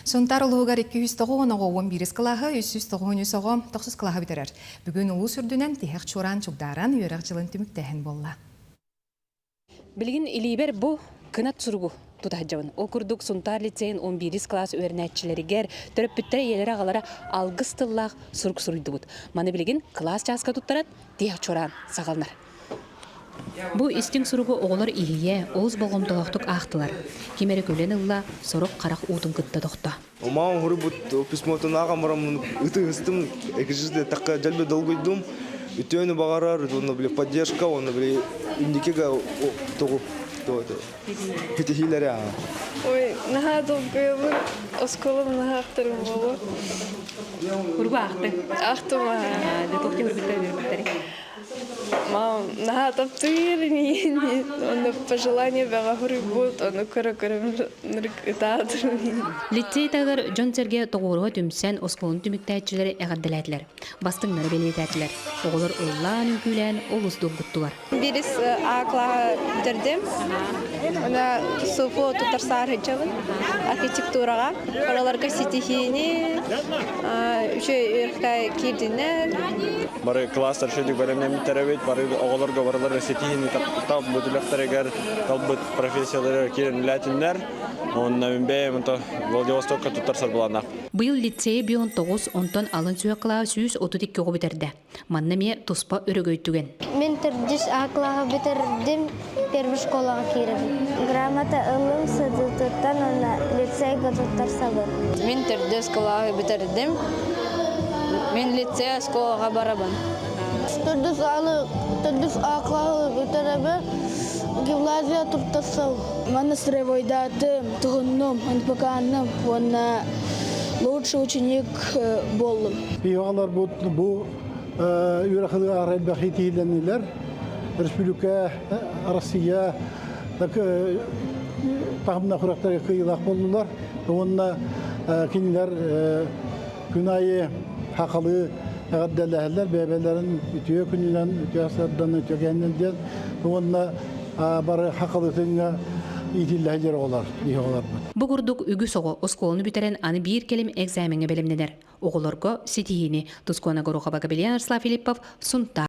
Сунтаар улууһугар 290 оҕо 11 кылааһы, 393 оҕо тохсус кылааһы бүтэрэр. Бүгүн улуус үрдүнэн тиһэх чуораан чугдааран үөрэх дьылын түмүктээһин буолла. Билигин илиибэр бу кынат суругу тута сылдьабын. Ол курдук Сунтаар лицейин 11 кылаас үөрэнээччилэригэр төрөппүттэрэ ийэлэрэ-аҕалара алгыс тыллаах сурук суруйдубут. Маны билигин кылаас чааска туттаран тиһэх чуораан саҕаланар. Бу истиҥ суругу оҕолор иһийэ, олус болҕомтолоохтук аахтылар. Ким эрэ күлэн ылла, сорох харах уутун кытта тохто. Мамам хуруйбут письмотун ааҕан бараммын ытыһыстым, экижи такка дьэлбэ долгуйдум. Үтүөнү баҕарар, уонна били поддержка, уонна били инникигэ тоҕу ситиһиилэри аа. Ой, наһаа долгуйабын, оскуолам наһаа ахтарым буолуо. Кургу аахтыҥ? Аахтым аа. Дьэ, туох диэн үөрбүттэрий? Мам, наһаа таптыыр миин, онно пожелание бөҕө суруйбут, ону көрө-көрө ытаатым. Лицей таһыгар дьон-сэргэ тоҕуоруһа түмсэн, оскуоланы түмүктээччилэри эҕэрдэлээтилэр, бастыҥнары бэлиэтээтилэр. Оҕолор ыллаан, үҥкүүлээн олус долгуттулар. Бирис А клаһа бүтэрдим. Уна СУФУ туттарсаар сылдьабын архитектураҕа. Ораларга ситиһиини, үчүгэй үөрэххэ киирдиннэр. Бары класстар шөдүк бэлэмнэммиттэр эбит, бары оҕолорго барылары ситиһиини талбыт үлэхтэригэр, талбыт профессияларыгар киирэн үлээтиннэр. Уонна бэйэм Владивостокка туттарсар былааннаах. Быйыл лицейи 19, онтон алын сүһүөх кылааһы 132 оҕо бүтэрдэ. Манна эмиэ туспа өрөгөй түгэн. Мин төрдүс А кылааһы бүтэрдим, первый школаҕа киирэбин. Грамота ыллым СДТ-тан уонна лицейга туттарсабын. Мин төрдүс кылааһы бүтэрдим. Мин лицей оскуолаҕа барабын. Төрдүс алы төрдүс А кылааһы бүтэрэбин, гимназия туттарсабын. Манна строевойдаатым, туһуннум, НПК-ным уонна лучший ученик буоллум. Пигалар бу бу үөрэхи элбэх итиилэнилэр. Республика Россия таһымна күрэхтэргэ кыайыылаах буоллулар. Уонна кинилэр күн аайы хахалы эҕэрдэлэһэллэр, бэйэлэрин үтүө күнүнэн, үтүө сардан, үтүө кэннин диэн уонна бары хахалытыҥҥа иитиллэһэ дьэр оҕолор, биһи оҕолорбут. Бу курдук үгүс оҕо оскуоланы бүтэрэн аны биир кэлим экзамеҥҥа бэлэмнэнэр. Оҕолорго ситиһиини Тускуана Горохова, Габелиан Арслав Филиппов, Сунтаар.